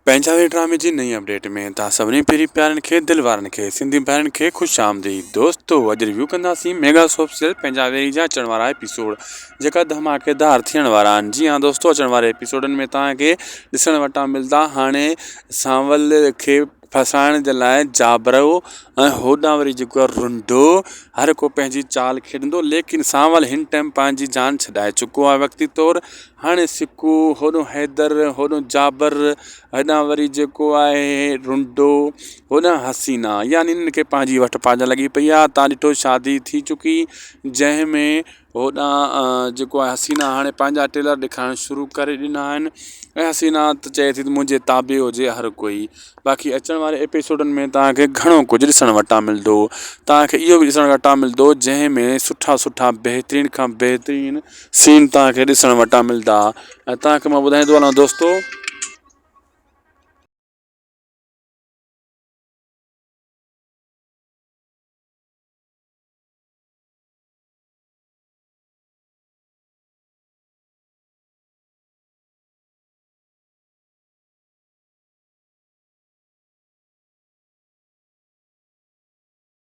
پنهنجا وي ڊرامي جي نئين اپڊيٽ ۾ توهان سڀني پيري پيارن کي دل وارن کي سنڌي ڀائرن کي خوش آمديد دوستو اڄ ريويو ڪنداسين ميگا سوپ سيريل پنهنجا ويري جا اچڻ وارا ايپيسوڊ جيڪا ڌماڪيدار ٿيڻ وارا آهن جي ها دوستو اچڻ واري ايپيسوڊن ۾ توهان کي ڏسڻ وٽان ملدا هاڻي سانول کي ڦاسائڻ جي لاء جابرو ۽ هوڏانهن وري جيڪو آهي رنڊو هر ڪو پنهنجي چال کيڏندو ليڪن سانول هن ٽائيم پنهنجي جان ڇڏائي چڪو آهي وقتي طور هاڻي سڪو هوڏو حيدر هوڏو جابر هيڏانهن وري جيڪو آهي رنڊو هوڏانهن حسينا يعني انهن کي پنهنجي وٺ پاڄ لڳي پئي آهي تان ڏٺو شادي ٿي چڪي جنهن ۾ هوڏانهن جيڪو آهي حسينا هاڻي پنهنجا ٽيلر ڏيکارڻ شروع ڪري ڏنا آهن ۽ حسينا ته چئي ٿي ته منهنجي تابع هجي هر ڪوئي باقي اچڻ واري ايپيسوڊن ۾ توهان کي گهڻو ڪجهه ڏسڻ وٽان ملندو توهان کي اهو به ڏسڻ وٽان ملندو جنهن ۾ سٺا سٺا بهترين کان بهترين سين توهان کي ڏسڻ وٽان ملندا ۽ توهان کي مان ٻڌائيندو هلان دوستو.